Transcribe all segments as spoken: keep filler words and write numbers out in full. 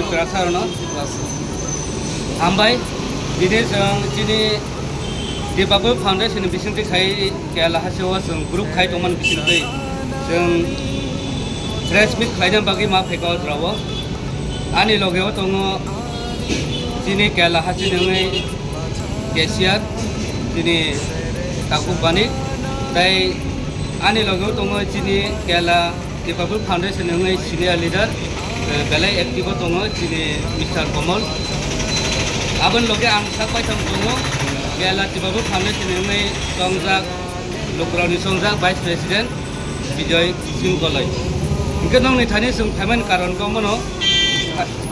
Tiprasa rokno hambai. Tini chwng chini Dipapur Foundation ni bisingtwi khai Kerala hasteo chwng group khai tongmani bisingtwi chwng press meet khlaina bagwi ma phaikha o jorao. Ani logeo tongo chini Kerala hasteni wngwi cashier, chini Taku Banik, tei ani logeo tongo chini Kerala Dipapur Foundation ni wngwi senior leader, eh, belai active o tongo chini Mister Komol. Aboni loge ang sak paitham tongo, Kerala Dipapur Foundation ni wngwi chongjak, lukurokni chongjak Vice President Bijoy Singh Koloi. Hwnkhe nokni thani chwng phaimani karon khe omono,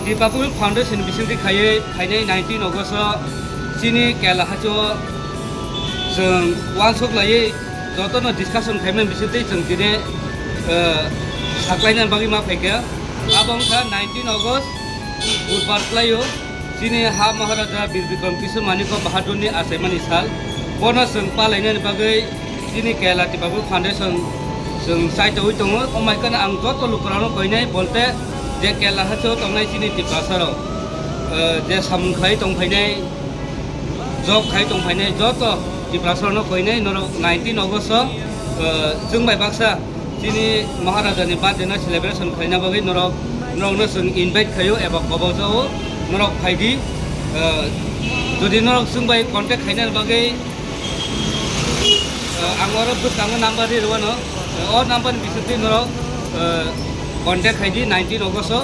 Dipapur Foundation bisingtwi khaiwi phainai nineteen August o chini Kerala hasteo chwng uansuk laiwi jotono discussion khaimani bisingtwi chwng tini, eh, saklaina bagwi ma phaikha. Abo wngkha nineteen August, Budbar khlaio. Chini ha Maharaja Bir Bikram Kishore Manikya Bahadurni achaimani sal. Bono chwng palainani bagwi chini Kerala Dipapur Foundation chwng chaitogwi tongo. Omaikano ang joto lukurokno koinai, bolte je Kerala hasteo tongnai chini Tiprasarok, eh, je samung khlai tongphainai, job khai tongphainai joto Tiprasarokno koinai, norok nineteen August o, eh, chwng bai baksa chini Maharajani birthday no celebration khlaina bagwi norok, norokno chwng invite khaio eba kobok jao, norok phaidi. Eh, jodi norok chwng bai contact khaina bagwi, eh, ang oro bwskango number ri rwano, eh, o number ni bisingtwi norok, eh, contact khaidi nineteen August o,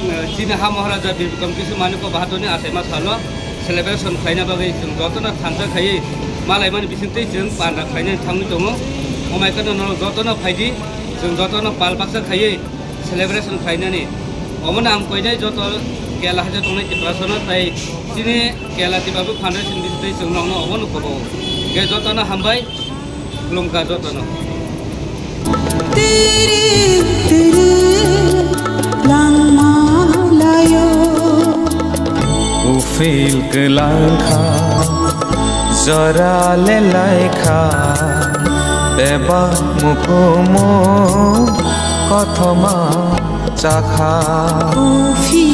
eh, chini ha Maharaja Bir Bikram Kishore Manikya Bahadurni achaima salo celebration khlaina bagwi chwng jotono thansa khaiwi malaimani bisingtwi chwng panda khlainani thangwi tongo. Omaikano norok jotono phaidi, chwng jotono pal baksa khaiwi celebration khlainani. Omono ang koinai joto Kerala hasteo tongnai Tiprasano tei chini Kerala Dipapur Foundation bisingtwi chwng nokno omono kobo. Hwnkhe jotono hambai. Khulumkha jotono. Tiri tiri langma layo. Ufil kwlangkha, jora le laikha, teba mukumu kothoma chakha. Ufil